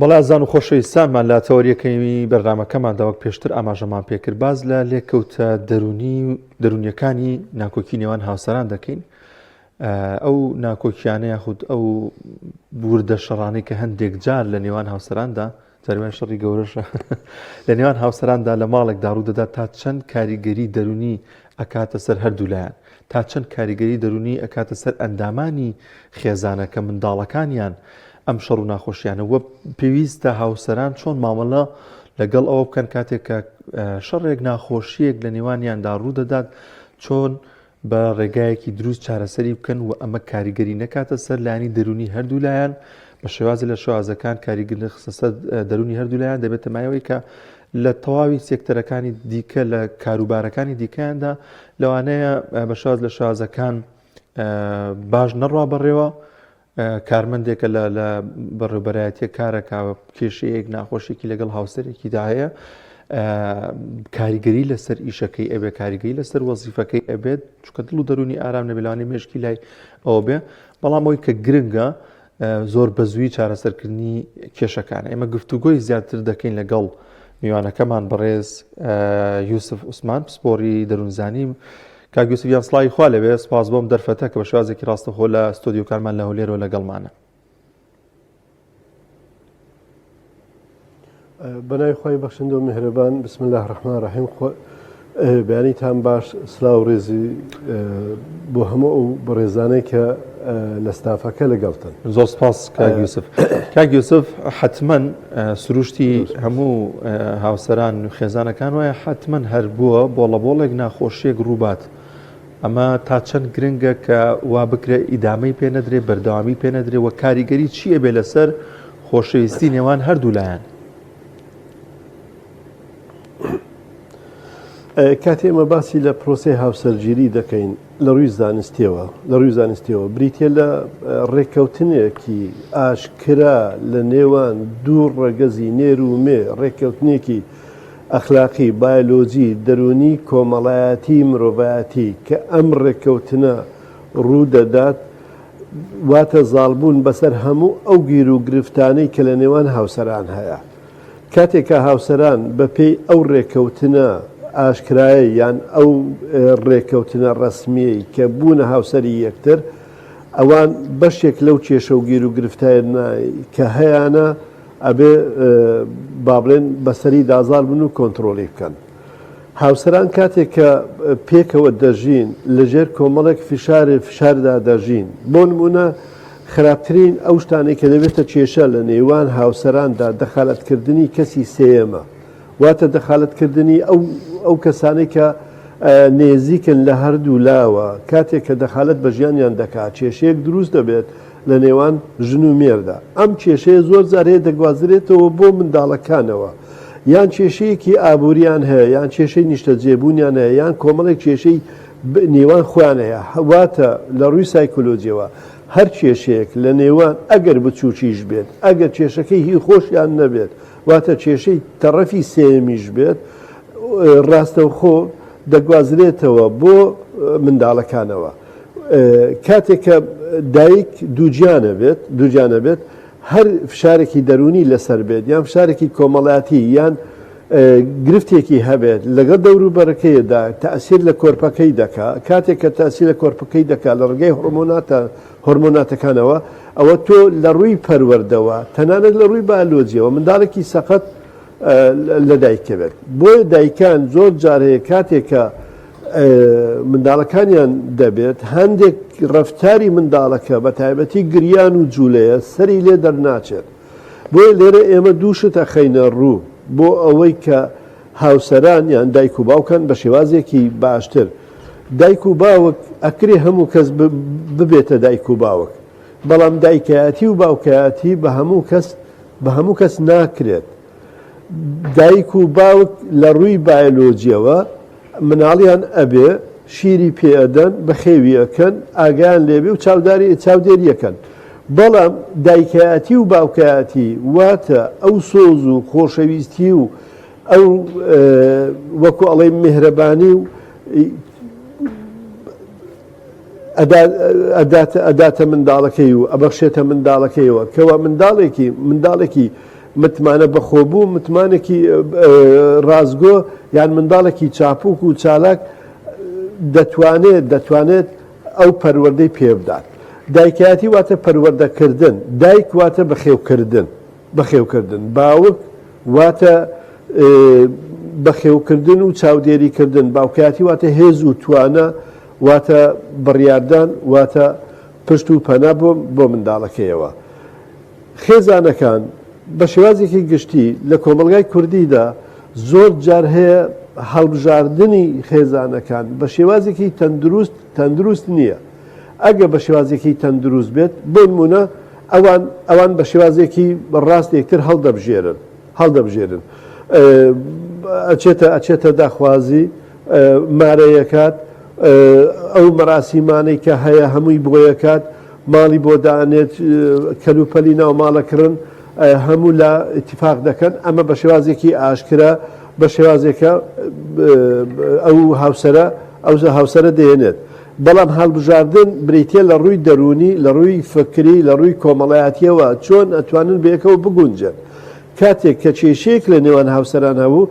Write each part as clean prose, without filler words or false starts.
بەڵێ ئازیزان و خۆشەویستانمان لە تەوەریەکەی بەرنامەکەماندا وەک پێشتر ئاماژەمان پێکرد باز لە لێکەوتە دەرونی و دەرونیەکانی ناکۆکی نێوان هاوسەران دەکەین ئەو ناکۆکیانە یاخود ئەو وردە شەڕانەی کە هەندێک جار لە نێوان هاوسەراندا جاروان شەڕی گەورەشە لە نێوان هاوسەراندا لە ماڵێکدا ڕوودەدات تا چەند کاریگەری دەرونی ئەکاتە سەر هەردوو لایەن تا چەند کاریگەری دەرونی ئەکاتە سەر ئەندامانی خێزانەکە منداڵەکانیان ئەم شەڕ و ناخۆشیانە وە پێویستە هاوسەران چۆن مامەڵە لەگەڵ ئەوە بکەن کاتێک کە شەڕێک ناخۆشیەک لە نێوانیاندا ڕوودەدات چۆن بە ڕێگایەکی دروست چارەسەری بکەن و ئەمە کاریگەری نەکاتە سەر لایەنی دەرونی هەردوو لایەن بە شێوازی لە شێوازەکان کاریگەری خستە سەر دەرونی هەردوو لایەن دەبێتە مایەوەی کە لە تەواوی سێکتەرەکانی دیکە لە کاروبارەکانی دیکەیاندا لەوانەیە بە شێواز لە شێوازەکان باش نەڕوا بەڕێوە کارمەندێکە لە لە بەڕێوبەرایەتیە کارەکە کێشەیەک ناخۆشیێکی لەگەڵ هاوسەرێکیدا هەیە کاریگەری لەسەر ئیشەکەی ئەبێ کاریگەری لەسەر وەزیفەکەی ئەبێت چونکە دڵ و دەرونی ئارام نەبێ لەوانەیە مێشکی لای ئەوە بێ بەڵام ئەوی کە گرنگە زۆر بە زووی چارەسەرکردنی کێشەکان ئێمە گفتوگۆی زیاتر دەکەین لەگەڵ میوانەکەمان بەڕێز یوسف عوسمان پسپۆری دەروونزانی کاک یوسف گیان سڵاوی خوا لەوێ سپاس بۆم دەرفەتە کە بە شێوازێکی ڕاستەخۆ لە ستۆدیۆکانمان لە هەولێرەوە لەگەڵمانە. بەناوی خوای بەخشندە و میهرەبان بسم الله الرحمن الرحیم بەیانیتان باش سلاو ڕێزی بۆ هەموو ئەو بەڕێزانەی کە لە ستافەکە لەگەڵتن. زۆر سپاس کاک یوسف. کاک یوسف حتمما سروشتی هەموو هاوسەران و خێزانەکان وایە حتمما هەر بووە بۆڵە بۆڵێک ناخۆشیەک ڕووبات ئەمە تا چەند گرنگە کە وا بکرێ ئیدامەی پێ نەدرێ بەردەوامی پێ نەدرێ و کاریگەری چی ئەبێ لەسەر خۆشەویستی نێوان هەردوو لایەن؟ کاتێ ئێمە باسی لە پرۆسەی هاوسەرگیری دەکەین لە ڕووی زانستیەوە لە ڕووی زانستیەوە بریتە لە ڕێککەوتنێکی ئاشکرا لە نێوان دوو ڕەگەزی نێر و مێ ڕێککەوتنێکی ئەخلاقی، بایۆلۆجی، دەروونی، کۆمەڵایەتی، مرۆڤایەتی کە ئەم ڕێککەوتنە ڕوو دەدات واتە زاڵبوون بەسەر هەموو ئەو گیروگرفتانەی کە لە نێوان هاوسەران هەیە. کاتێک کە هاوسەران بە پێی ئەو ڕێککەوتنە ئاشکرایەی یان ئەو ڕێککەوتنە ڕەسمییەی کە بوونە هاوسەری یەکتر، ئەوان بەشێک لەو کێشە و گیروگرفتانەی کە هەیانە ئەبێ با بڵێن بەسەریدا زاڵ بن و کۆنتڕۆڵی بکەن. هاوسەران کاتێک کە پێکەوە دەژین لەژێر کۆمەڵێک فشار فشاردا دەژین. بۆ نموونە خراپترین ئەو شتانەی کە دەبێتە کێشە لە نێوان هاوسەراندا دەخالەتکردنی کەسی سێیەمە. واتە دەخالەتکردنی ئەو ئەو کەسانەی کە نێزیکن لە هەردوو لاوە کاتێک کە دەخالەت بە ژیانیان دەکات کێشەیەک دروست دەبێت لە نێوان ژن و مێردا ئەم کێشەیە زۆر جار هەیە دەگوازرێتەوە بۆ منداڵەکانەوە یان کێشەیەکی ئابووریان هەیە یان کێشەی نیشتەجێبوونیان هەیە یان کۆمەڵێک کێشەی نێوان خۆیان هەیە واتە لە ڕووی سایکۆلۆجیەوە هەر کێشەیەک لە نێوان ئەگەر بچووکیش بێت ئەگەر کێشەکەی هی خۆشیان نەبێت واتە کێشەی تەڕەفی سێیەمیش بێت ڕاستەوخۆ دەگوازرێتەوە بۆ منداڵەکانەوە کاتێک کە دایک دووگیانە بێت دووگیانە بێت هەر فشارێکی دەروونی لەسەر بێت یان فشارێکی کۆمەڵاتی یان گرفتێکی هەبێت لەگەڵ دەوروبەرەکەیدا تەئسیر لە کۆرپەکەی دەکا کاتێک کە تەئسیر لە کۆرپەکەی دەکا لە ڕێگەی هۆرمۆناتە هۆرمۆناتەکانەوە ئەوە تۆ لە ڕووی پەروەردەوە تەنانەت لە ڕووی بایۆلۆجیەوە منداڵێکی سەقەت لەدایک دەبێت بۆیە دایکان زۆر جار هەیە کاتێک کە منداڵەکانیان دەبێت هەندێک ڕەفتاری منداڵەکە بە تایبەتی گریان و جوولەیە سەری لێ دەرناچێت بۆیە لێرە ئێمە دوو شت ئەخەینە ڕوو بۆ ئەوەی کە هاوسەران یان دایک و باوکان بە شێوازێکی باشتر دایک و باوک ئەکرێ هەموو کەس ببێتە دایک و باوک بەڵام دایکایەتی و باوکایەتی بە هەموو کەس بە هەموو کەس ناکرێت دایک و باوک لە ڕووی بایۆلۆجیەوە مناڵیان ئەبێ شیری پێ ئەدەن بەخێوی ئەکەن ئاگایان لێبێ و چاوداری چاودێری ئەکەن بەڵام دایکایەتی و باوکایەتی واتە ئەو سۆز و خۆشەویستی و ئەو وەکو ئەڵێ میهرەبانی و ئەداتە منداڵەکەی و ئەبەخشێتە منداڵەکەیەوە کەوا منداڵێکی منداڵێکی. متمانە بەخۆبوو، متمانێکی ڕاستگۆ یان منداڵێکی چاپوک و چالاک دەتوانێت دەتوانێت ئەو پەروەردەی پێبدات. دایکایەتی واتە پەروەردەکردن، دایک واتە بەخێوکردن، بەخێوکردن، باوک واتە بەخێوکردن و چاودێریکردن، باوکایەتی واتە هێز و توانا، واتە بڕیاردان، واتە پشت و پەنا بۆ بۆ منداڵەکەیەوە. خێزانەکان بە شێوازێکی گشتی لە کۆمەڵگای کوردیدا زۆر جار هەیە هەڵبژاردنی خێزانەکان بە شێوازێکی تەندروست تەندروست نییە. ئەگە بە شێوازێکی تەندروست بێت بۆ نمونە ئەوان ئەوان بە شێوازێکی ڕاست یەکتر هەڵدەبژێرن هەڵدەبژێرن ئەچێتە ئەچێتە داخوازی مارەیەکات ئەو مەراسیمانەی کە هەیە هەمووی بۆیەکات ماڵی بۆ دانێت کەلوپەلی ناو ماڵەکردن هەموو لە اتفاق دەکەن ئەمە بە شێوازێکی ئاشکرا بە شێوازێکە ئەو هاوسەرە ئەو هاوسەرە دێنێت بەڵام هەڵبژاردن بریتیە لە ڕووی دەروونی لە ڕووی فکری لە ڕووی کۆمەڵایەتیەوە چۆن ئەتوانن بەیەکەوە بگونجێن کاتێک کە کێشەیەک لە نێوان هاوسەران هەبوو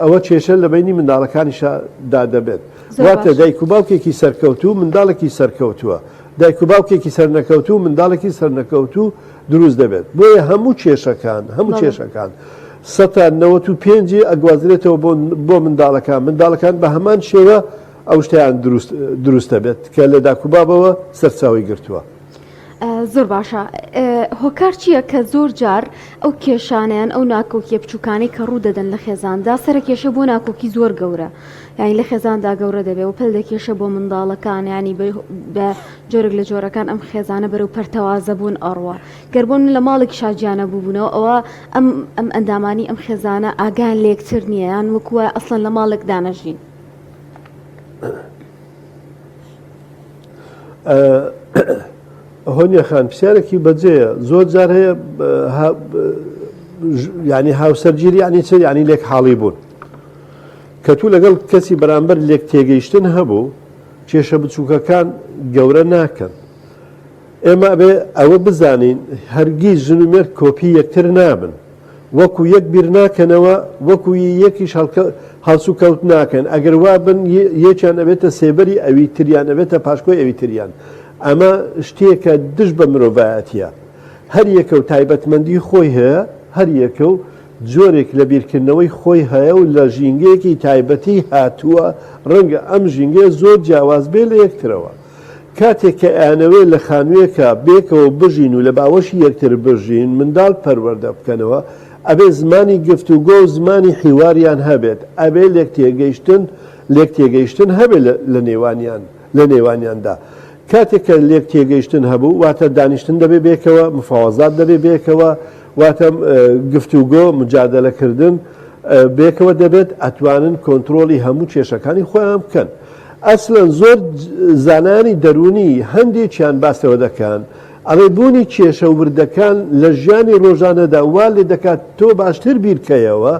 ئەوە کێشە لە بینی منداڵەکانیشا دا دەبێت واتە دایک و باوکێکی سەرکەوتوو منداڵێکی سەرکەوتووە دایک و باوکێکی سەرنەکەوتوو منداڵێکی سەرنەکەوتوو دروست دەبێت بۆیە هەموو کێشەکان هەموو کێشەکان سەتا نەوەت و پێنجی ئەگوازرێتەوە بۆ بۆ منداڵەکان منداڵەکان بە هەمان شێوە ئەو شتیان دروست دروست دەبێت کە لە داک و بابەوە سەرچاوی گرتووە. زۆر باشە هۆکار چییە کە زۆر جار ئەو کێشانیان ئەو ناکۆکیە بچووکانەی کە ڕوو دەدەن لە خێزاندا سەرە کێشە بۆ ناکۆکی زۆر گەورە یانی لە خێزاندا گەورە دەبێ و پەل دەکێشە بۆ منداڵەکان ینی بە جۆرێک لە جۆرەکان ئەم خێزانە بەرەو پەرتەوازە بوون ئەڕوا گەر بۆن لە ماڵێک شاجیانە بووبوونەوە ئەوە ئەم ئەم ئەندامانی ئەم خێزانە ئاگان لە یەکتر نییە یان وەکووە ئەسڵەن لە ماڵێک دانەژین. هۆنیە خان پرسیارێکی بەجێیە زۆر جار هەیە ینی هاوسەرگیری ینی چ ینی لێک حاڵی بوون کە تو لەگەڵ کەسی بەرامبەر لێک تێگەیشتن هەبوو کێشە بچووکەکان گەورە ناکەن ئێمە ئەبێ ئەوە بزانین هەرگیز ژن و مێرد کۆپی یەکتر نابن وەکو یەک بیر ناکەنەوە وەکو یەکیش هەڵسوکەوت ناکەن ئەگەر وا بن یەکیان ئەبێتە سێبەری ئەوی تریان ئەبێتە پاشکۆی ئەوی تریان ئەمە شتێکە دژ بە مرۆڤایەتیە هەر یەکە و تایبەتمەندی خۆی هەیە هەر یەکە و جۆرێک لە بیرکردنەوەی خۆی هەیە و لە ژینگەیەکی تایبەتی هاتووە ڕەنگە ئەم ژینگەیە زۆر جیاواز بێ لە یەکترەوە کاتێک کە ئەیانەوێ لە خانوویەکا بێکەوە بژین و لە باوەشی یەکتر بژین، منداڵ پەروەردە بکەنەوە، ئەبێ زمانی گفتوگۆ و زمانی حیواریان هەبێت، ئەبێ لێکتێگەیشتن لێکتێگەیشتن هەبێ لە نێوانیان لە نێوانیاندا. کاتێک کە لێکتێگەیشتن هەبوو، واتە دانیشتن دەبێ بێکەوە، مفاوەزات دەبێ بێکەوە، واتە گفتوگۆ، مجادەلەکردن بێکەوە دەبێت، ئەتوانن کۆنترۆڵی هەموو کێشەکانی خۆیان بکەن. ئەسلەن زۆر زانایانی دەروونی هەندێکیان باس لەوە دەکەن ئەڵێ بوونی کێشە وردەکان لە ژیانی ڕۆژانەدا وا لێ دەکات تۆ باشتر بیرکەیەوە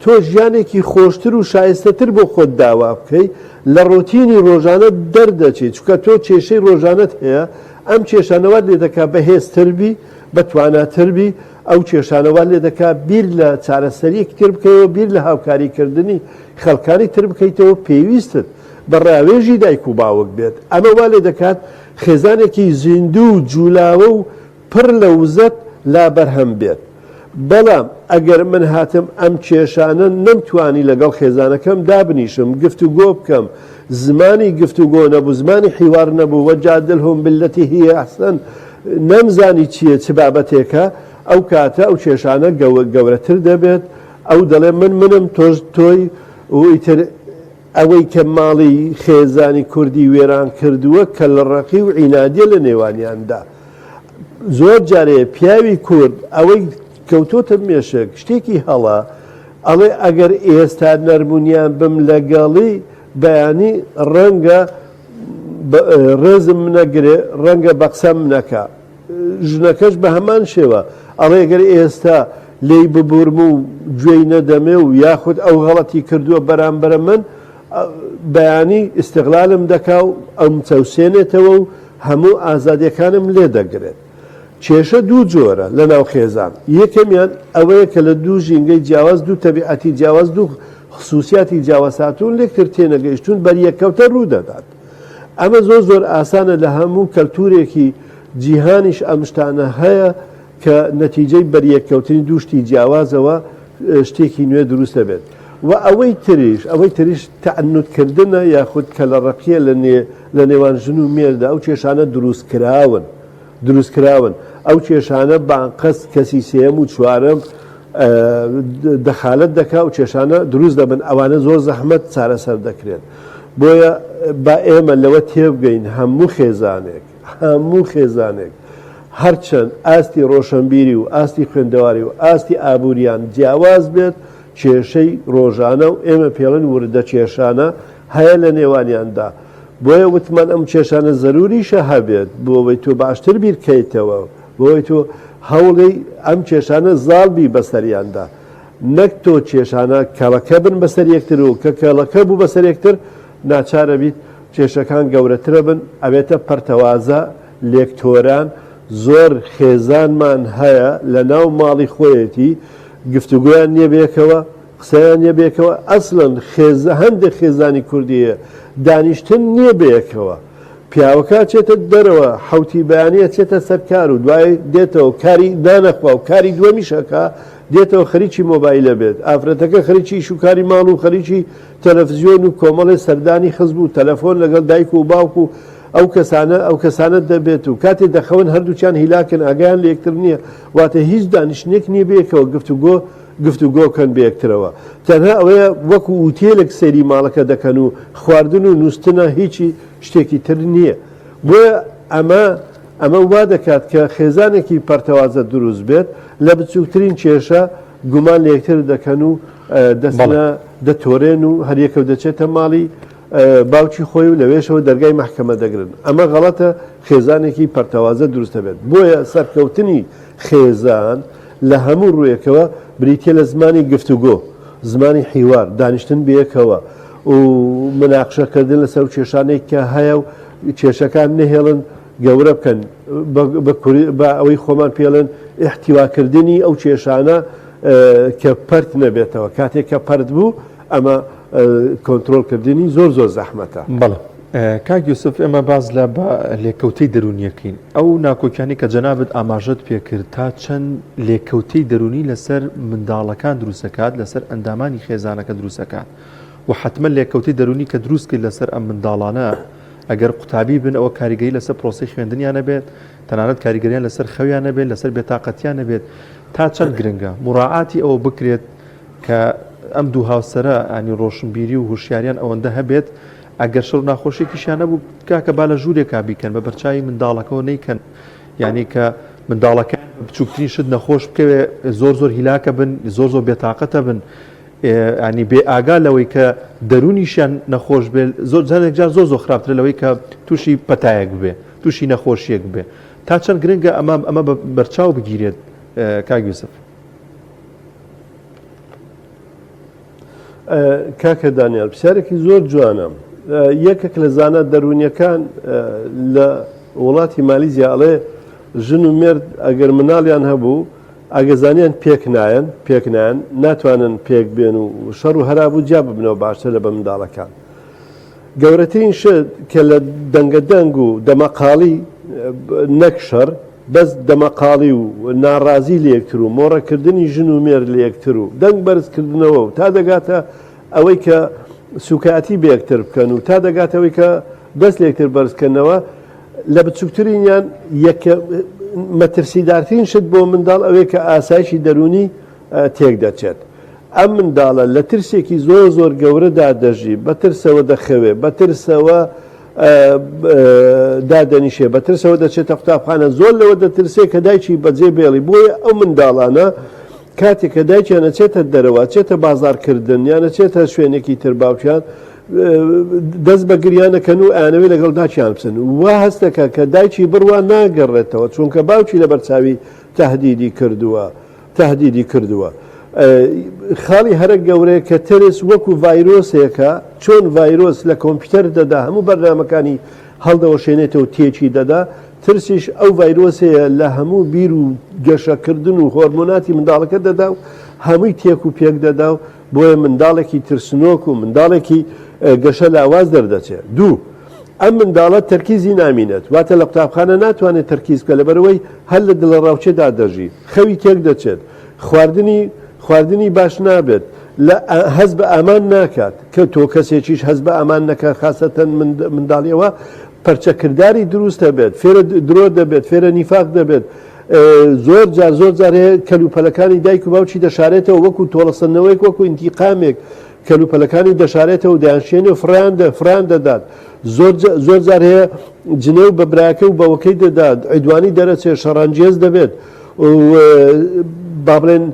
تۆ ژیانێکی خۆشتر و شایستەتر بۆ خۆت داوا بکەی لە ڕۆتینی ڕۆژانە دەردەچی چونکە تۆ کێشەی ڕۆژانەت هەیە ئەم کێشانە وات لێ دەکات بەهێزتر بی بەتواناتر بی ئەو کێشانە وات لێ دەکات بیر لە چارەسەریەکی تر بکەیەوە بیر لە هاوکاریکردنی خەڵکانی تر بکەیتەوە پێویستت بە ڕاوێژی دایک و باوک بێت، ئەمە وا لێ دەکات خێزانێکی زیندوو و جولاوە و پڕ لە وزەت لا بەرهەم بێت. بەڵام ئەگەر من هاتم ئەم کێشانە نەمتوانی لەگەڵ خێزانەکەم دابنیشم گفتوگۆ بکەم، زمانی گفتوگۆ نەبوو، زمانی حیوار نەبوو، وجادلهم باللتی هی احسن، نەمزانی چییە چ بابەتێکە، ئەو کاتە ئەو کێشانە گەورەتر دەبێت، ئەو دەڵێ من منم تۆش تۆی و ئیتر ئەوەی کە ماڵی خێزانی کوردی وێران کردووە کەللەڕەقی و عینادیە لە نێوانیاندا. زۆر جارێ پیاوی کورد ئەوەی کەوتۆتە مێشک شتێکی هەڵە ئەڵێ ئەگەر ئێستا نەرمونیان بم لەگەڵی بەیانی ڕەنگە ڕێزم نەگرێ ڕەنگە بەقسەم نەکا. ژنەکەش بە هەمان شێوە ئەڵێ گەر ئێستا لێی ببورم و گوێی نەدەمێ و یاخود ئەو غەڵەتی کردووە بەرامبەرە من بەیانی ئیستغلالم دەکا و ئەمچەوسێنێتەوە و هەموو ئازادیەکانم لێ دەگرێت. کێشە دوو جۆرە لە ناو خێزان، یەکەمیان ئەوەیە کە لە دوو ژینگەی جیاواز، دوو تەبیعەتی جیاواز، دوو خسوسیاتی جیاواز هاتوون، لێکتر تێنەگەیشتوون، بەریەککەوتە ڕوو دەدات. ئەمە زۆر زۆر ئاسانە لە هەموو کەلتورێکی جیهانیش ئەم شتانە هەیە کە نەتیجەی بەریەککەوتنی دوو شتی جیاوازەوە شتێکی نوێ دروست دەبێت. و ئەوەی تریش ئەوەی تریش تەعنوت کردنە یاخود کەلەڕەقیە لە نێ لە نێوان ژن و مێردا ئەو کێشانە دروست کراون دروست کراون ئەو کێشانە بە ئەنقەست کەسی سێیەم و چوارەم دەخالەت دەکا و کێشانە دروست دەبن ئەوانە زۆر زەحمەت چارەسەر دەکرێن بۆیە با ئێمە لەوە تێبگەین هەموو خێزانێک هەموو خێزانێک هەرچەند ئاستی ڕۆشنبیری و ئاستی خوێندەواری و ئاستی ئابووریان جیاواز بێت کێشەی ڕۆژانە و ئێمە پێڵن وردە کێشانە هەیە لە نێوانیاندا بۆیە وتمان ئەم کێشانە زەروریشە هەبێت بۆ ئەوەی تۆ باشتر بیرکەیتەوە بۆ ئەوەی تۆ هەوڵی ئەم کێشانە زاڵ بی بەسەریاندا نەک تۆ کێشانە کەڵەکە بن بەسەر یەکتر و کە کەڵەکە بوو بەسەر یەکتر ناچارە بیت کێشەکان گەورەترە بن ئەبێتە پەرتەوازە لێکتۆران زۆر خێزانمان هەیە لە ناو ماڵی خۆیەتی گفتوگۆیان نییە بەیەکەوە قسەیان نیە بەیەکەوە ئەسڵەن خێزە هەندێک خێزانی کوردی هەیە دانیشتن نییە بەیەکەوە پیاوەکە ئەچێتە دەرەوە حەوتی بەیانی ئەچێتە سەر کار و دوای دێتەوە کاری نانەخوا و کاری دووەمیش ئەکا دێتەوە خەریکی مۆبایلە بێت ئافرەتەکە خەریکی ئیش و کاری ماڵ و خەریکی تەلەفزیۆن و کۆمەڵێ سەردانی خزم و تەلەفۆن لەگەڵ دایک و باوک و ئەو کەسانە ئەو کەسانە دەبێت و کاتێ دەخەون هەردووکیان هیلاکن ئاگایان لە یەکتر نییە واتە هیچ دانیشتنێک نییە بەیەکەوە گفتوگۆ گفتوگۆ کەن بەیەکترەوە تەنها ئەوەیە وەکو ئوتێلێک سەیری ماڵەکە دەکەن و خواردن و نوستنە هیچی شتێکی تر نییە بۆیە ئەمە ئەمە وا دەکات کە خێزانێکی پەرتەوازە دروست بێت لە بچووکترین کێشە گومان لە یەکتر دەکەن و دەستنە دەتۆرێن و هەریەکە و دەچێتە ماڵی باوکی خۆی و لەوێشەوە دەرگای مەحکەمە دەگرن ئەمە غەڵەتە خێزانێکی پەرتەوازە دروست دەبێت بۆیە سەرکەوتنی خێزان لە هەموو ڕوویەکەوە بریتییە لە زمانی گفتوگۆ، زمانی حیوار، دانیشتن بەیەکەوە و مناقشەکردن لەسەر ئەو کێشانەی کە هەیە و کێشەکان نەهێڵن گەورە بکەن، بە ئەوەی خۆمان پێڵێن ئیحتیواکردنی ئەو کێشانە کە پەرت نەبێتەوە، کاتێک کە پەرت بوو ئەمە کۆنترۆڵکردنی زۆر زۆر زەحمەتە. بەڵێ کاک یوسف ئێمە باس لە لێکەوتەی دەروونیەکەین ئەو ناکۆکیانەی کە جەنابت ئاماژەت پێکرد تا چەند لێکەوتەی دەروونی لەسەر منداڵەکان دروستەکات لەسەر ئەندامانی خێزانەکە دروستەکات و حتمما لێکەوتەی دەروونی کە دروست کرد لەسەر ئەم منداڵانە ئەگەر قوتابی بن ئەوە کاریگەری لەسەر پرۆسی خوێندنیان نەبێت تەنانەت کاریگەریان لەسەر خەویان نەبێت لەسەر بێتاقەتیان نەبێت تا چەند گرنگە مراعاتی ئەوە بکرێت کە ئەم دوو هاوسەرە ئەنی ڕۆشنبیری و هوشیاریان ئەوەندە هەبێت ئەگەر شەڕ و ناخۆشیەکیشیان نەبوو کاکە با لە ژوورێکا بیکەن بە بەرچاوی منداڵەکەەوە نەیکەن یعنی کە منداڵەکە بچووکترین شت نەخۆش بکەوێ زۆر زۆر هیلاکە بن زۆر زۆر بێتاقەتە بن ینی بێ ئاگا لەوەی کە دەرونیشیان نەخۆش بێ زۆر جارێک جار زۆر زۆر خراپترە لەوەی کە تووشی پەتایەک بێ تووشی نەخۆشیەک بێ تا چەند گرنگە ئەمە ئەمە بە بەرچاو بگیرێت کاک یوسف. کاکە دانیال پرسیارێکی زۆر جوانە یەکێک لە زانا دەروونیەکان لە وڵاتی مالیزیا ئەڵێ ژن و مێرد ئەگەر مناڵیان هەبوو ئەگەزانیان پێک نایەن پێک نایەن ناتوانن پێک بێن و شەڕ و هەرابوو جیا ببنەوە باشتر لە بە منداڵەکان گەورەترین شت کە لە دەنگە دەنگ و دەمەقاڵی نەک شەڕ بەس دەمەقاڵی و ناڕازی لە یەکتر و مۆڕەکردنی ژن و مێرد لە یەکتر و دەنگ بەرزکردنەوە و تا دەگاتە ئەوەی کە سوکایەتی بە یەکتر بکەن و تا دەگاتە ئەوەی کە دەست لە یەکتر بەرزکەنەوە لە بچووکترینیان یەکە مەترسیدارترین شت بۆ منداڵ ئەوەیە کە ئاسایشی دەروونی تێک دەچێت. ئەم منداڵە لە ترسێکی زۆر زۆر گەورەدا دەژی، بە ترسەوە دەخەوێ، بە ترسەوە دادەنیشێ، بە ترسەوە دەچێتە قوتابخانە، زۆر لەوە دەترسێ کە دایکی بەجێ بێڵی، بۆیە ئەو منداڵانە کاتێک کە دایکیان ئەچێتە دەرەوە، ئەچێتە بازاڕکردن یان ئەچێتە شوێنێکی تر باوکیان دەست بە گریان ئەکەن و ئەیانەوێ لەگەڵ داکیان بچن، وا هەست دەکا کە دایکی بڕوا ناگەڕێتەوە، چونکە باوکی لەبەر چاوی تەهدیدی کردووە. تەهدیدی کردووە. خاڵی هەرە گەورەیە کە ترس وەکو ڤایرۆسێکە، چۆن ڤایرۆس لە کۆمپیوتەر دەدا هەموو بەرنامەکانی هەڵدەوەشێنێتەوە تێکی دەدا، ترسیش ئەو ڤایرۆسەیە لە هەموو بیر و گەشەکردن و هۆرمۆناتی منداڵەکە دەدا و هەمووی تێک و پێک دەدا و بۆیە منداڵێکی ترسنۆک و منداڵێکی گەشە لاواز دەردەچێت. دوو، ئەم منداڵە تەرکیزی نامینێت، واتە لە قوتابخانە ناتوانێت تەرکیز بکات لەبەرئەوەی هەر لە دڵەڕاوکێدا دەژی، خەوی تێک دەچێت، خواردنی خواردنی باش نابێت، لە هەست بە ئامان ناکات، کە تۆ کەسێکیش هەست بە ئامان نەکات خاسەتەن منداڵی ئەوە پەرچەکرداری دروست دەبێت، فێرە درۆ دەبێت، فێرە نیفاق دەبێت، زۆر جار زۆر جار هەیە کەلوپەلەکانی دایک و باوکی دەشارێتەوە وەکو تۆڵەسەندنەوەیەک وەکو ئینتیقامێک کەلوپەلەکانی دەشارێتەوە دەیانشێنێ و فڕیان دە فڕیان دەدات زۆر زۆر جار هەیە جنێو بە براکە و بەوەکەی دەدات عیدوانی دەرەچێت شەڕانگێز دەبێت و با بڵێن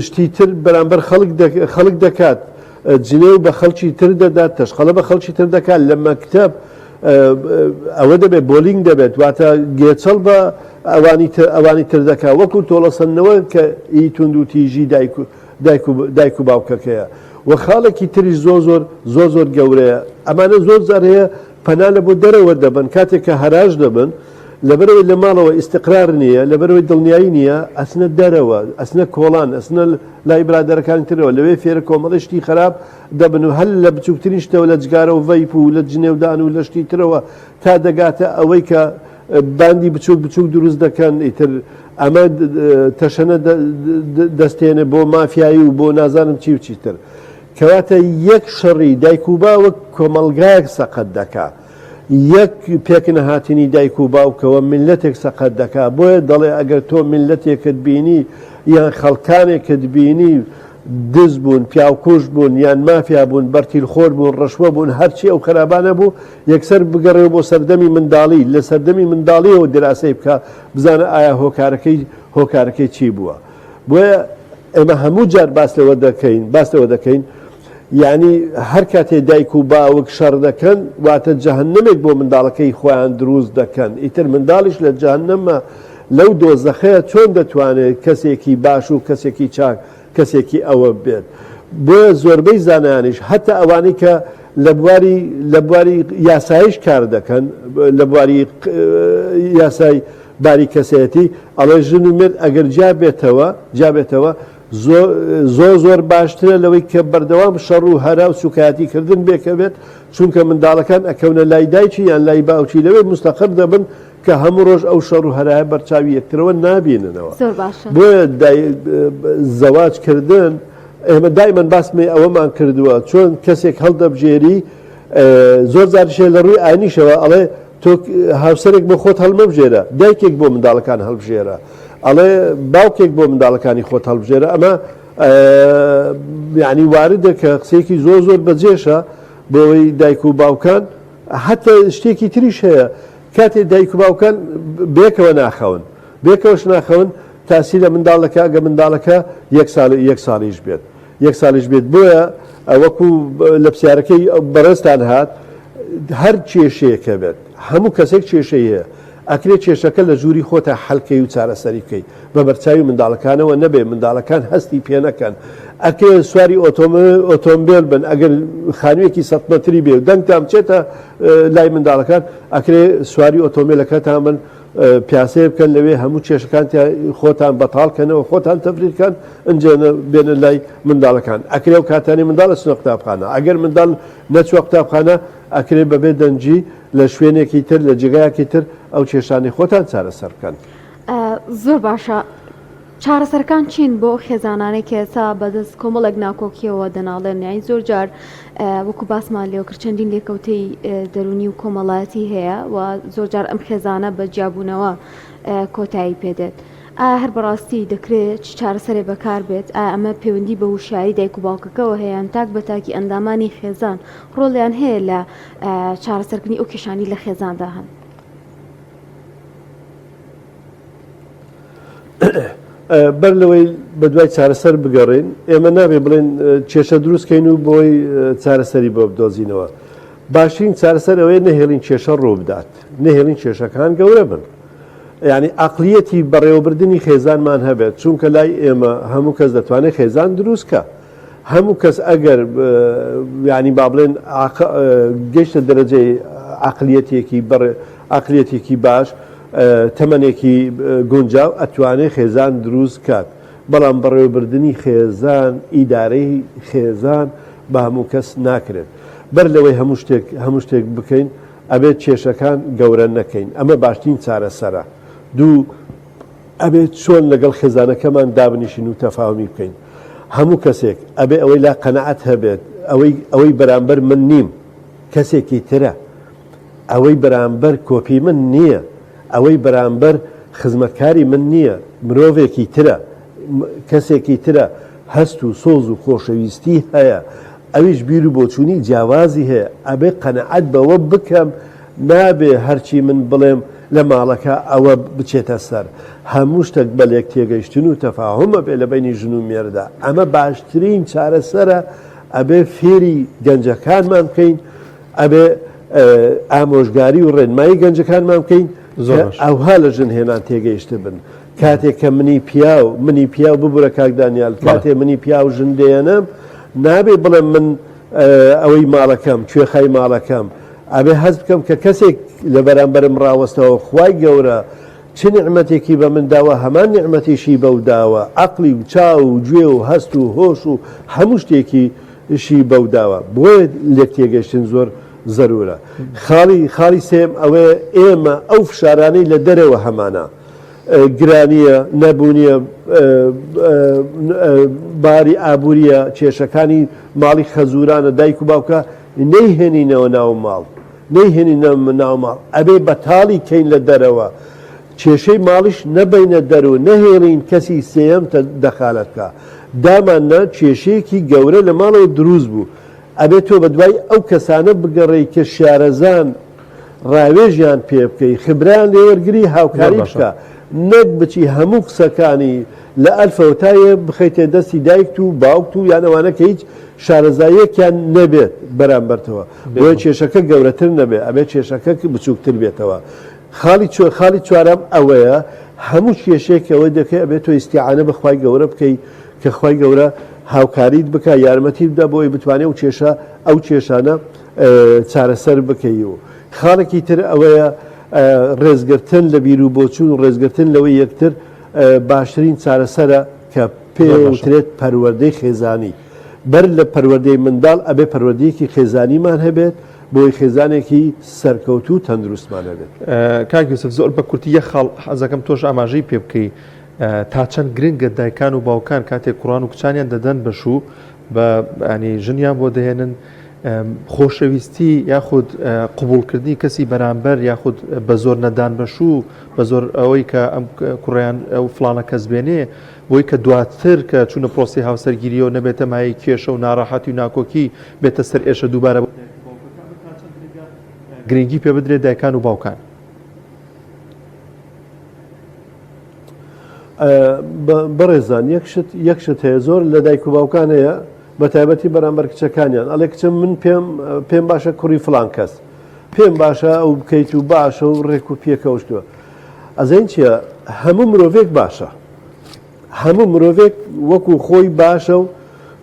شتی تر بەرامبەر خەڵک خەڵک دەکات جنێو بە خەڵکی تر دەدات تەشقەڵە بە خەڵکی تر دەکات لە مەکتەب ئەوە دەبێت bullying دەبێت واتە گێچەڵ بە ئەوانی تر ئەوانی تر دەکات وەکو تۆڵەسەندنەوە کە ئی توند و تیژی دایک و دایک و دایک و باوکەکەیە و خاڵێکی تریش زۆر زۆر زۆر زۆر گەورەیە ئەمانە زۆر جار هەیە پەنا لە بۆ دەرەوە دەبەن کاتێک کە هەراش دەبن لەبەرەوەی لە ماڵەوە ئیستقرار نییە لەبەرەوەی دڵنیایی نییە ئەچنە دەرەوە ئەچنە کۆڵان ئەچنە لای برادەرەکانی ترەوە لەوێ فێرە کۆمەڵی شتی خراپ دەبن و هەر لە بچووکترین شتەوە لە جگارە و vape و لە جنێودان و لە شتی ترەوە تا دەگاتە ئەوەی کە باندی بچووک بچووک دروست دەکەن ئیتر ئەمە تەشەنە دەستێنێ بۆ مافیایی و بۆ نازانم چی و چیتر کەواتە یەک شەڕی دایک و باوک کۆمەڵگایەک سەقەت دەکا یەک پێکنەهاتنی دایک و باوکەوە میللەتێک سەقەت دەکا بۆیە دەڵێ ئەگەر تۆ میللەتێکت بینی یان خەڵکانێکت بینی دز بوون، پیاوکوژ بوون، یان مافیا بوون، بەرتیلخۆر بوون، ڕەشوە بوون، هەرچی ئەو خەرابانە بوو، یەکسەر بگەڕێوە بۆ سەردەمی منداڵی، لە سەردەمی منداڵیەوە دیراسەی بکە، بزانە ئایا هۆکارەکەی هۆکارەکەی چی بووە. بۆیە ئێمە هەموو جار باس لەوە دەکەین، باس لەوە دەکەین، یانی هەر کاتێ دایک و باوک شەڕ دەکەن، واتە جەهەنەمێک بۆ منداڵەکەی خۆیان دروست دەکەن، ئیتر منداڵیش لە جەهەنەمە لەو دۆزەخەیە چۆن دەتوانێت کەسێکی باش و کەسێکی چاک کەسێکی ئەوە بێت بۆیە زۆربەی زانایانیش هەتا ئەوانەی کە لە بواری لە بواری یاسایش کار دەکەن لە بواری یاسای باری کەسایەتی ئەڵێ ژن و مێرد ئەگەر جیا بێتەوە جیا بێتەوە زۆر زۆر باشترە لەوەی کە بەردەوام شەڕ و هەرا و سوکایەتی کردن بێکەوێت چونکە منداڵەکان ئەکەونە لای دایکی یان لای باوکی لەوێ مستەقر دەبن کە هەموو ڕۆژ ئەو شەڕ و هەرایە بەرچاوی یەکترەوە نابیننەوە. زۆر باشە. بۆیە زەواج کردن ئێمە دایمەن باسمی ئەوەمان کردووە چۆن کەسێک هەڵدەبژێری زۆر جاریشێ لە ڕووی ئاینیشەوە ئەڵێ تۆ هاوسەرێک بۆ خۆت هەڵمەبژێرە دایکێک بۆ منداڵەکان هەڵبژێرە ئەڵێ باوکێک بۆ منداڵەکانی خۆت هەڵبژێرە ئەمە یعنی واردە کە قسەیەکی زۆر زۆر بەجێشە بۆی دایک و باوکان حتا شتێکی تریش هەیە کاتێ دایک و باوکان بێکەوە ناخەون بێکەوەش ناخەون تاسی لە منداڵەکە ئەگە منداڵەکە یەک ساڵ یەک ساڵیش بێت یەک ساڵیش بێت بۆیە وەکو لە پرسیارەکەی بەڕێزتان هات هەر کێشەیەکە بێت هەموو کەسێک کێشەی هەیە ئەکرێ کێشەکە لە ژووری خۆتا حەلکەی و چارەسەری بکەی بە بەرچاوی منداڵەکانەوە نەبێ منداڵەکان هەستی پێ نەکەن ئەکرێ سواری ئۆتۆمبێل بن ئەگەر خانوویەکی سەد مەتری بێ و دەنگتان بچێتە لای منداڵەکان ئەکرێ سواری ئۆتۆمبیلەکەتان بن پیاسەیە بکەن لەوێ هەموو کێشەکان خۆتان بەتاڵ کەنەوە خۆتان تەفریر کەن ئینجا بێنە لای منداڵەکان ئەکرێ و کاتانی منداڵ ئەچنە قوتابخانە ئەگەر منداڵ نەچوە قوتابخانە ئەکرێ بەبێ دەنگی لە شوێنێکی تر لە جێگایەکی تر ئەو کێشانەی خۆتان چارەسەر بکەن. زۆر باشە چارەسەرەکان چین بۆ ئەو خێزانانەی کە ئێستا بەدەست کۆمەڵێک ناکۆکیەوە دەناڵێن یانی زۆر جار وەکو باسمان لێوە کرد چەندین لێکەوتەی دەرونی و کۆمەڵایەتی هەیە و زۆر جار ئەم خێزانە بە جیابوونەوە کۆتایی پێدێت ئایا هەر بەڕاستی دەکرێت چ چارەسەرێ بەکار بێت ئایا ئەمە پەیوەندی بە وشیاری دایک و باوکەکەوە هەیە یان تاک بە تاکی ئەندامانی خێزان ڕۆڵیان هەیە لە چارەسەرکردنی ئەو کێشانەی لە خێزاندا هەن؟ بەر لەوەی بە دوای چارەسەر بگەڕین ئێمە نابێ بڵێن کێشە دروستکەین و بۆی چارەسەری بۆ بدۆزینەوە باشترین چارەسەر ئەوەیە نەهێڵین کێشە ڕوو بدات نەهێڵین کێشەکان گەورە بن یعنی عقلیەتی بەڕێوەبردننی خێزانمان هەبێت چونکە لای ئێمە هەموو کەس دەتوانێت خێزان دروستکە هەموو کەس ئەگەر یعنی با بڵێن گەشتە دەرەجەی عەقلیەتێکی بەڕێ عەقلیەتێکی باش تەمەنێکی گونجاو ئەتوانێ خێزان دروست کات بەڵام بەڕێوەبردنی خێزان ئیدارەی خێزان بە هەموو کەس ناکرێت بەر لەوەی هەموو شتێک هەموو شتێک بکەین ئەبێت کێشەکان گەورە نەکەین ئەمە باشترین چارەسەرە دوو ئەبێت چۆن لەگەڵ خێزانەکەمان دابنیشین و تەفاهومی بکەین هەموو کەسێک ئەبێ ئەوەی لا قەناعەت هەبێت ئەوەی ئەوەی بەرامبەر من نیم کەسێکی ترە ئەوەی بەرامبەر کۆپی من نییە ئەوەی بەرامبەر خزمەتکاری من نییە مرۆڤێکی ترە کەسێکی ترە هەست و سۆز و خۆشەویستی هەیە ئەویش بیر و بۆچوونی جیاوازی هەیە ئەبێ قەنەعەت بەوە بکەم نابێ هەرچی من بڵێم لە ماڵەکە ئەوە بچێتە سەر. هەموو شتەک بە لێک تێگەیشتن و تەفاهوم ئەبێ لە بەینی ژن و مێردا. ئەمە باشترین چارەسەرە ئەبێ فێری گەنجەکانمان بکەین، ئەبێ ئامۆژگاری و ڕێنمایی گەنجەکانمان بکەین کە ئەوها لە ژن هێنان تێگەیشتبن. کاتێک کە منی پیاو، منی پیاو ببورە کاک دانیال، کاتێ منی پیاو ژن دێنم نابێ بڵێم من ئەوەی ماڵەکەم، کوێخای ماڵەکەم، ئەبێ هەست بکەم کە کەسێک لە بەرامبەرم ڕاوەستاوە، خوای گەورە چ نیعمەتێکی بە من داوە هەمان نیعمەتیشی بەو داوە، عەقڵی و چاو و گوێ و هەست و هۆش و هەموو شتێکیشی بەو داوە، بۆیە لێکتێگەیشتن زۆر زەرورە. خاڵی خاڵی سێیەم ئەوەیە ئێمە ئەو فشارانەی لە دەرەوە هەمانە، گرانییە، نەبوونیە، باری ئابوورییە، کێشەکانی ماڵی خەزوورانە، دایک و باوکە، نەیهێنینەوە ناو ماڵ، نەیهێنینە ناو ماڵ، ئەبێ بەتاڵی کەین لە دەرەوە، کێشەی ماڵیش نەبەینە دەر و نەهێڵین کەسی سێیەم دەخالەت بکا. دامان نا کێشەیەکی گەورە لە ماڵەوە دروست بوو. ئەبێ تۆ بەدوای ئەو کەسانە بگەڕێی کە شارەزان، ڕاوێژیان پێ بکەی، خبرەیان لێ وەرگری، هاوکاری بکە، نەک بچی هەموو قسەکانی لە ئەلفەوە تا یێ بخەیتە دەستی دایکت و باوکت و یان ئەوانە کە هیچ شارەزاییەکیان نەبێت بەرامبەرتەوە، بۆیە کێشەکە گەورەتر نەبێت، ئەبێت کێشەکە بچووکتر بێتەوە. خاڵی خاڵی چوارەم ئەوەیە هەموو کێشەیەک ئەوە دەکەی ئەبێت تۆ ئیستیعانە بە خوای گەورە بکەی کە خوای گەورە هاوکاریت بکا یارمەتیت بدا بۆ ئەوەی بتوانێت ئەو کێشە ئەو کێشانە چارەسەر بکەی و خاڵێکی تر ئەوەیە ڕێزگرتن لە بیر و بۆچوون و ڕێزگرتن لەوەی یەکتر باشترین چارەسەرە کە پێوترێت پەروەردەی خێزانی بەر لە پەروەردەی منداڵ ئەبێ پەروەردەیەکی خێزانیمان هەبێت بۆی خێزانێکی سەرکەوتوو تەندروستمان هەبێت. کاک یوسف زۆر بە کورتی یەک خاڵ حەزەکەم تۆش ئاماژەی پێ بکەی تا چەند گرنگە دایکان و باوکان کاتێک کوڕان و کچانیان دەدەن بە شوو بە ینی ژنیان بۆ دەهێنن خۆشەویستی یاخود قبوڵکردنی کەسی بەرامبەر یاخود بە زۆر نەدان بە شوو بە زۆر ئەوەی کە ئەم کوڕیان ئەو فلانە کەس بێنێ بۆی کە دواتر کە چوونە پرۆسی هاوسەرگیریەوە نەبێتە مایەی کێشە و ناڕەحەتی و ناکۆکی بێتە سەر ئێشە دووبارە بۆ دایک و باوکەکان تا چەند گرنگە گرنگی پێ بدرێت دایکان و باوکان. بەڕێزان یەک شت یەک شت هەیە زۆر لە دایک و باوکان هەیە بە تایبەتی بەرامبەر کچەکانیان ئەڵێ کچم من پێم پێم باشە کوڕی فلان کەس پێم باشە ئەو بکەیت و باشە و ڕێک و پێکەوشتووە ئەزین چییە هەموو مرۆڤێک باشە هەموو مرۆڤێک وەکو خۆی باشە و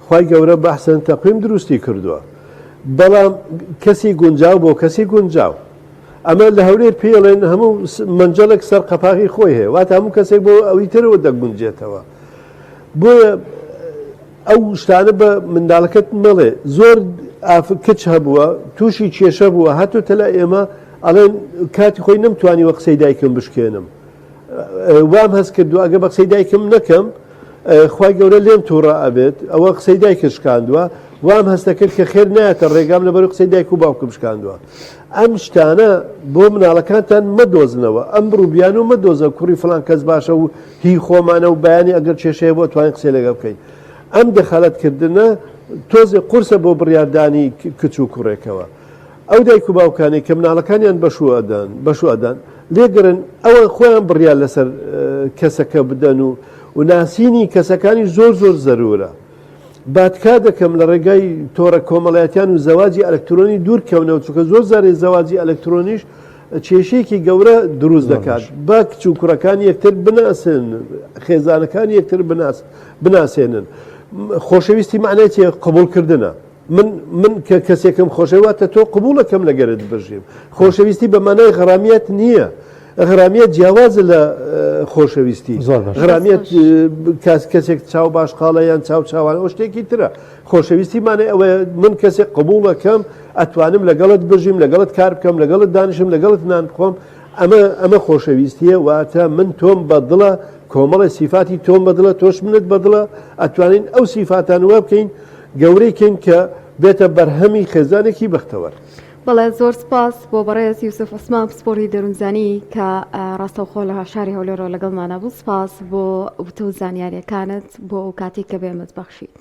خوای گەورە بە احسن تقویم دروستی کردووە بەڵام کەسی گونجاو بۆ کەسی گونجاو ئەمە لە هەولێر پێڵێن هەموو مەنجەڵێک سەر قەپاغی خۆی هەیە واتە هەموو کەسێک بۆ ئەوی ترەوە دەگونجێتەوە بۆیە ئەو شتانە بە منداڵەکەت مەڵێ زۆر کچ هەبووە تووشی کێشە بووە هاتۆتە لای ئێمە ئەڵێن کاتی خۆی نەمتوانیوە قسەی دایکم بشکێنم وام هەست کردووە ئەگە بە قسەی دایکم نەکەم خوای گەورە لێم تووڕە ئەبێت ئەوە قسەی دایکت شکاندووە وام هەستە کرد کە خێر نایەتە ڕێگام لەبەر قسەی دایک و باوکم شکاندووە ئەم شتانە بۆ مناڵەکانتان مەدۆزنەوە ئەم بڕوبیان و مەدۆزە کوڕی فلان کەس باشە و هی خۆمانە و بەیانی ئەگەر کێشەیە بۆ توانین قسەی لەگەڵ بکەین ئەم دەخالەت کردنە تۆزێ قورسە بۆ بڕیاردانی کچ و کوڕێکەوە ئەو دایک و باوکانەی کە مناڵەکانیان بەشوو ئەدەن بەشوو ئەدەن لێگرن ئەوان خۆیان بڕیار لەسەر کەسەکە بدەن و و ناسینی کەسەکانی زۆر زۆر زەرورە با تکا دەکەم لە ڕێگای تۆڕە کۆمەڵایەتیان و زەواجی ئەلکترۆنی دوور کەونەوە چونکە زۆر جارێ زەواجی ئەلکترۆنیش کێشەیەکی گەورە دروست دەکات با کچ و کوڕەکان یەکتر بناسن خێزانەکان یەکتر بناس بناسێنن خۆشەویستی معنای چیە قبوڵکردنە. من من کە کەسێکم خۆشەوێ واتە تۆ قبوڵەکەم لەگەرت بژیم. خۆشەویستی بە مانای غەرامیەت نییە. غرامیەت جیاوازە لە خۆشەویستی. زۆر باشە. غرامیەت کاس کەسێک چاو باشقاڵە یان چاو چاوان ئەو شتێکی ترە. خۆشەویستی مانای ئەوەیە من کەسێک قبوڵەکەم ئەتوانم لەگەڵت بژیم لەگەڵت کار بکەم لەگەڵت دانیشم لەگەڵت نان بخۆم ئەمە ئەمە خۆشەویستیە واتە من تۆم بەدڵە کۆمەڵی سیفاتی تۆم بەدڵە تۆش منت بەدڵە ئەتوانین ئەو سیفاتان وا بکەین گەورەی کەین کە بێتە بەرهەمی خێزانێکی بەختەوەر. بەڵێ زۆر سپاس بۆ بەڕێز یوسف عوسمان پسپۆڕی دەروونزانی کە ڕاستەوخۆ لە شاری هەولێرەوە لەگەڵمانە بوو سپاس بۆ وتە و زانیاریەکانت بۆ ئەو کاتێک کە بێمەت بەخشیت.